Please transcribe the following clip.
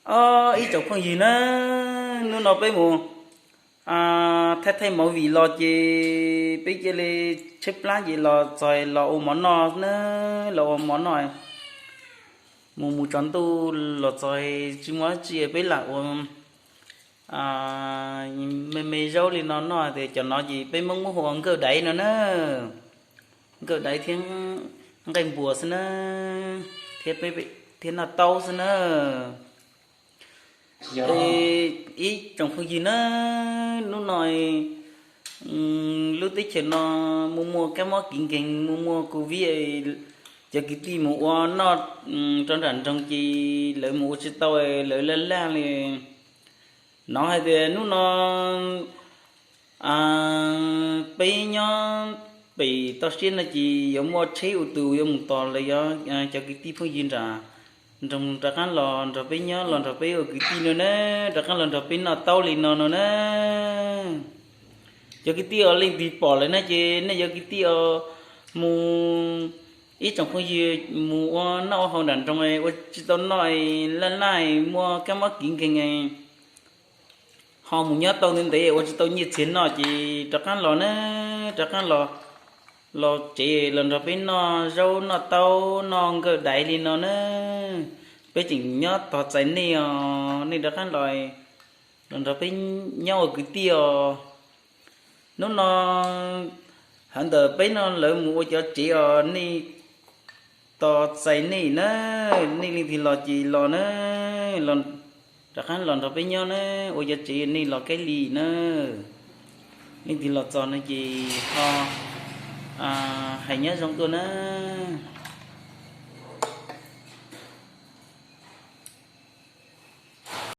Os, ib tsoom phooj ywg na, hnub no peb mus thaij thaij movie los ces peb cia li tshaib plab ces los txog los ua mov noj na, los ua mov noj. Mus mus tsaus ntuj los txog tsis muaj dab tsi peb lam ua me me zaub li no noj tias cov no ces peb Hmoob muab hu ua nkawj daiv no na. Nkawj daiv thiab nqaij npuas xwb na, thiab noj taub xwb na. Ib tsoom phooj ywg na, hnub no lub teb chaws no muaj muaj kab mob kiv nkeeg, muaj muaj covid, cov kwv tij mus ua noj rau nram nroog ces lawv mus ua tsis tau, lawv laj laj li. Hnov hais tias hnub no peb nyob pem toj siab no ces yuav muaj tsheb ua tus yuav mus tos lawv, cov kwv tij phooj ywg nram nroog rov qab los nrog peb nyob, los nrog peb ua kwv tij no na, rov qab los nrog peb noj taub li no no na. Cov kwv tij os, leej twg pom lawm na ces nej cov kwv tij os, mus, ib tsoom phooj ywg mus ua noj ua haus nram nroog ua tsis tau noj, laj laj muaj kab mob kiv nkeeg, ho mus nyob tau ntev ntev ua tsis tau nyiaj txiag noj ces rov qab los na, rov qab los, los tsev los nrog peb noj zaub noj taub noj nkawj daiv li no na. Peb tseem nyob tos txais nej os, nej rov qab los, los nrog peb nyob ua kwv tij os. Hnub no hawv ntawm peb no lawv mus ua cov tsev os, nej tos txais nej na, nej leej twg los ces los na, rov qab los nrog peb nyob na, ua cov tsev nej los kaij li na. Leej twg los txog no ces ho hais nyob zoo tuaj na.